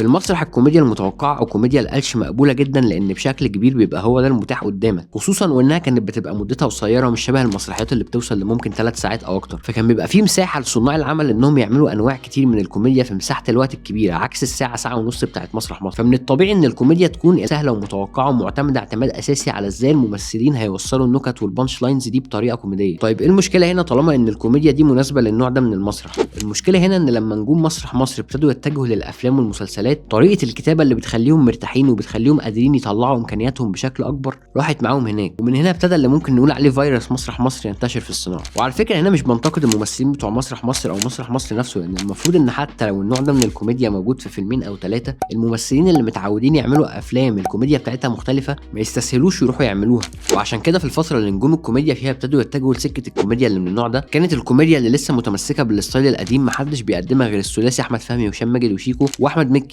في المسرح الكوميديا المتوقعة او كوميديا القلش مقبولة جدا، لان بشكل كبير بيبقى هو ده المتاح قدامك، خصوصا وانها كانت بتبقى مدتها قصيرة ومش شبه المسرحيات اللي بتوصل لممكن 3 ساعات او اكتر. فكان بيبقى فيه مساحة لصناع العمل انهم يعملوا انواع كتير من الكوميديا في مساحة الوقت الكبيرة، عكس الساعة ساعة ونص بتاعت مسرح مصر. فمن الطبيعي ان الكوميديا تكون سهلة ومتوقعه ومعتمده اعتماد اساسي على ازاي الممثلين هيوصلوا النكت وال punch lines دي بطريقة كوميدية. طيب ايه المشكلة هنا طالما ان الكوميديا دي مناسبة للنوع ده من المسرح؟ المشكلة هنا ان لما نجوم مسرح مصر ابتدوا يتجهوا للافلام والمسلسلات، طريقه الكتابة اللي بتخليهم مرتاحين وبتخليهم قادرين يطلعوا امكانياتهم بشكل اكبر راحت معاهم هناك، ومن هنا ابتدى اللي ممكن نقول عليه فيروس مسرح مصر ينتشر في الصناعة. وعلى فكرة هنا مش بنتقد الممثلين بتوع مسرح مصر او مسرح مصر نفسه، لان المفروض ان حتى لو النوع ده من الكوميديا موجود في فيلمين او 3، الممثلين اللي متعودين يعملوا افلام الكوميديا بتاعتها مختلفة ما يستسهلوش يروحوا يعملوها. وعشان كده في الفترة اللي نجوم الكوميديا فيها ابتدوا يتجهوا لسكه الكوميديا اللي من النوع ده، كانت الكوميديا اللي لسه متمسكة بال style القديم محدش بيقدمها غير الثلاثي احمد فهمي وهشام ماجد وشيكو واحمد مكي.